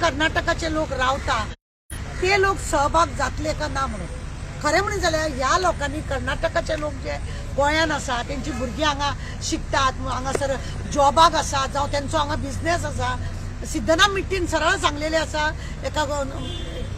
कर्नाटकाचे लोक रावता ते लोक सहभाग जातले का ना म्हणून. खरें म्हणून जाल्यार ह्या लोकांनी कर्नाटकाचे लोक जे गोंयान आसा, तेंची भुरगीं हांगा शिकतात, हांगासर जॉबाक आसा, जावं तेंचो हांगा बिजनेस आसा. सिद्धनाथ मिट्टीन सरळ सांगलेलें आसा एका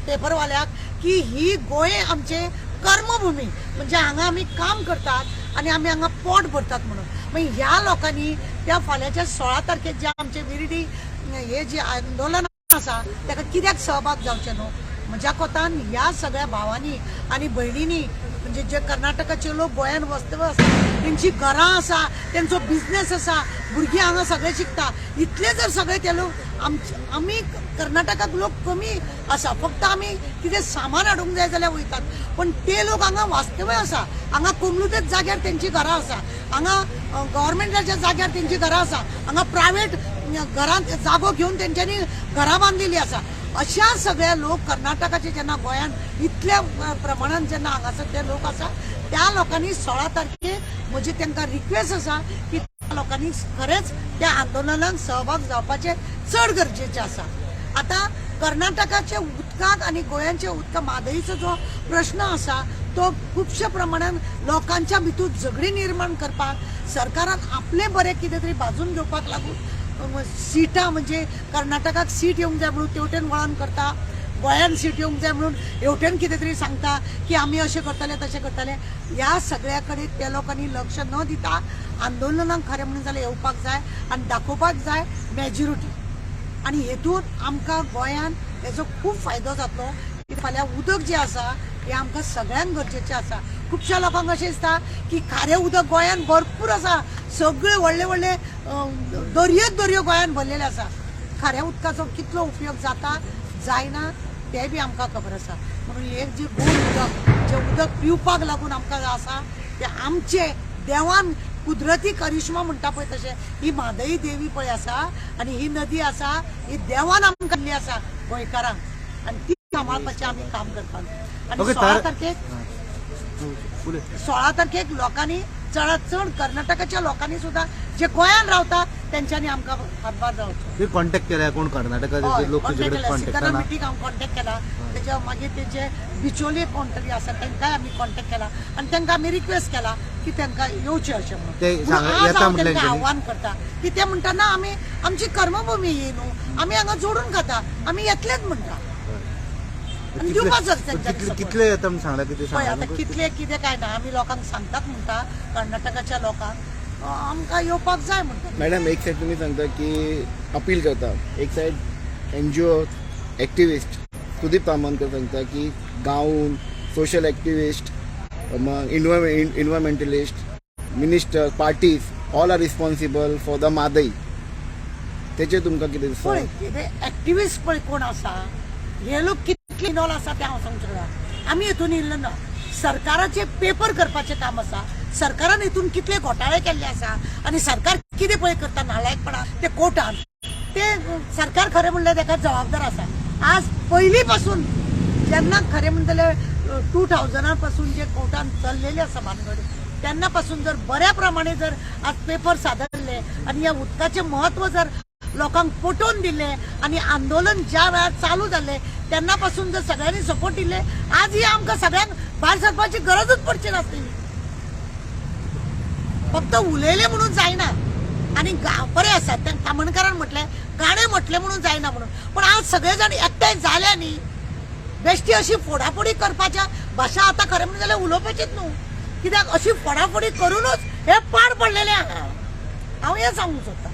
पेपरवाल्याक की ही गोंय आमचे कर्मभूमी, म्हणजे हांगा आमी काम करतात आनी आमी हांगा पोट भरतात म्हणून. मागीर ह्या लोकांनी त्या फाल्यांच्या 16 तारखेक जे आमचे विर्डी हे जे आंदोलन आसा ताका कित्याक सहभाग जावचे न्हू? म्हज्या कोतान ह्या सगळ्या भावांनी आनी भयणींनी, म्हणजे जे कर्नाटकाचे लोक गोंयान वस्तव आसा, तेंची घरां आसा, तेंचो बिजनेस आसा, भुरगीं हांगा सगळे शिकता, इतले जर सगळे ते लोक आमचे, आमी कर्नाटकाक लोक कमी आसा, फक्त आमी कितें सामान हाडूंक जाय जाल्यार वयतात, पण ते लोक हांगा वास्तव्य आसा. हांगा कोमलुतेच जाग्यार तेंची घरां आसा, हांगा गव्हर्मेंटाच्या जाग्यार तेंची घरां आसा, हांगा प्रायवेट घरांत जागो घेवन तेंच्यांनी घरां बांदलेली आसा. अशा सगळ्या लोक कर्नाटकाचे जेन्ना गोंयान इतल्या प्रमाणान जेन्ना हांगासर ते लोक आसा, त्या लोकांनी 16 तारखेक म्हजी तांकां रिक्वेस्ट आसा की त्या लोकांनी खरेंच त्या आंदोलनाक सहभाग जावपाचें चड गरजेचें आसा. आतां कर्नाटकाच्या उदकाक आनी गोंयांच्या उदका म्हादईचो जो प्रश्न आसा तो खुबश्या प्रमाणान लोकांच्या भितूर झगडीं निर्माण करपाक, सरकारान आपलें बरें कितें तरी भाजून घेवपाक लागून सिटां, म्हणजे कर्नाटकाक सीट येवंक जाय म्हणून तेवटेन वळण करता, गोंयान सीट येवंक जाय म्हणून हेवटेन कितें तरी सांगता की आमी अशें करतले, तशें करतले. ह्या सगळ्या कडेन त्या लोकांनी लक्ष न दिता आंदोलनाक खरें म्हणून जाल्यार येवपाक जाय आनी दाखोवपाक जाय मेजॉरिटी. आनी हेतून आमकां गोंयान हेजो खूब फायदो जातलो की फाल्यां उदक जें आसा हें आमकां सगळ्यांक गरजेचें आसा. खुबश्या लोकांक अशें दिसता की खारें उदक गोंयान भरपूर आसा, सगळे व्हडले व्हडले दर्योच दर्यो गोंयान भरलेले आसा. खाऱ्या उदकाचो कितलो उपयोग जाता जायना तें बी आमकां खबर आसा. म्हणून एक जे गोड उदक, जें उदक पिवपाक लागून आमकां आसा, तें आमचें देवान कुदरती करिश्मा म्हणटा पळय तशें ही म्हादई देवी पळय आसा आनी ही नदी आसा, ही देवान आमकां दिल्ली आसा गोंयकारांक आनी ती सांबाळपाचें आमी काम करपाक जाय. आनी 16 तारखेक, उलय. 16 तारखेक लोकांनी, चडात चड कर्नाटकाच्या लोकांनी सुद्दां जे गोंयान रावता तेंच्यांनी आमकां हातभार जावचो. तुवें कॉन्टॅक्ट केल्या कोण कर्नाटकाचे लोक तुजे कॉन्टॅक्ट कडेन केला. कॉन्टॅक्टान? सिद्धाराम मिट्टीक हांव कॉन्टॅक्ट केला. तेच्या मागीर तेजे बिचोले कोण तरी आसा तांकांय आमी कॉन्टॅक्ट केला आनी तांकां आमी रिक्वेस्ट केला की तांकां येवचें अशें म्हणून. ते म्हणून आज येता हांव म्हटलें तांकां तेंच्यांनी? आव्हान करता की ते म्हणटा ना, आमी आमची कर्मभूमी ही न्हू, आमी हांगा जोडून खाता, आमी येतलेच म्हणटा आनी दिवपाक जाय तेंच्यांनी support. कितले येता म्हणून सांगला कितें? पळय सांगला आतां तुमकां? कितले कितें काय ना, आमी लोकांक सांगतात म्हणटा, कर्नाटकाच्या लोकांक आमकां येवपाक जाय म्हणटा. मॅडम, एक सायड तुमी सांगता की अपील करता, एक side NGO activist Sudeep Tamankar सांगता की गांव social activist, environmentalist, minister, parties, all are responsible for the Mhadei. तेचेर तुमकां कितें दिसता? पळय कितें एक्टिविस्ट पळय कोण आसा, हे लोक कितले इनवॉल्व आसा तें हांव सांगूंक शकना. आमी हितून इल्लो ना. सरकाराचे पेपर करपाचें काम आसा. सरकारान हितून कितले घोटाळे केल्ले आसा आनी सरकार कितें पळय करता नालायकपणा ते कोर्टान, ते सरकार खरें म्हणल्यार ताका जबाबदार आसा. आज पयलीं पासून जेन्ना खरें म्हणटले 2000 पासून जे कोर्टान चल्लेले आसा भानगड, तेन्ना पासून जर बऱ्या प्रमाणे जर आज पेपर सादरले आनी ह्या उदकाचें म्हत्व जर लोकांक पटोवन दिलें आनी आंदोलन ज्या वेळार चालू जालें तेन्ना पासून जर सगळ्यांनी सपोर्ट दिले, आज ही आमकां सगळ्यांक भायर सरपाची गरजूच पडची नासली. फक्त उलयले म्हणून जायना. आनी बरें आसा त्या तामणकारान म्हटलें, गाणें म्हटलें म्हणून जायना म्हणून, पण आज सगळे जाण एकठांय जाले न्ही, बेश्टी अशी फोडाफोडी करपाच्या भाशा आतां खरें म्हणून जाल्यार उलोवपाचीच न्हू. कित्याक अशी फोडाफोडी करूनच हे पाड पडलेले आहा, हांव हें सांगूंक सोदतां.